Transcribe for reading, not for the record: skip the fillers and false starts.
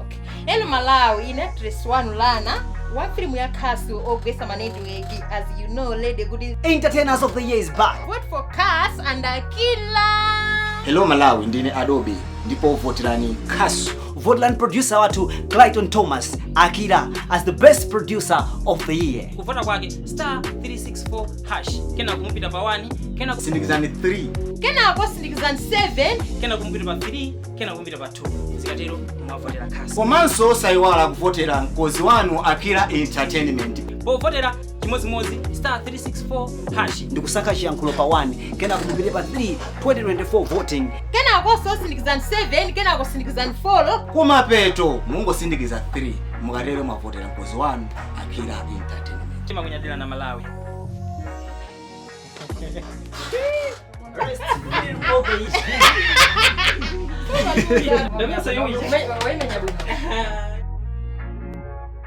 Okay. Hello Malawi, ine actress wanu Lana wa filimu ya Khasu ogwetsa ma network, as you know lady kuti Entertainers of the Year is back. Vote for Cas and Akila. Hello Malawi, ndine Adobe ndipo voterani Khasu. Voterani producer wathu Clayton Thomas Akila as the best producer of the year. Kuvota kwake *364#, kenako mupita pa 1, kenako sindikizani 3, kenako sindikizani 7, kenako mupita pa 3, kenako mupita pa 2. Zikatero mwavotera Khasu. Komanso osayiwala kuvotera mkozi wanu Akila Entertainment. Povotera chimodzimodzi *364#. Ndikusankha chiyankhulo pa 1, kenako mupite pa 3, 2024 voting, kenako sindikizani 7, kenako sindikizani 4. Kumapeto mungosindikiza 3. Mukatero mwavotera mkozi wanu Akila Entertainment. Timakunyadira na Malawi. Ndamesa yoyi. Waimenya bwino.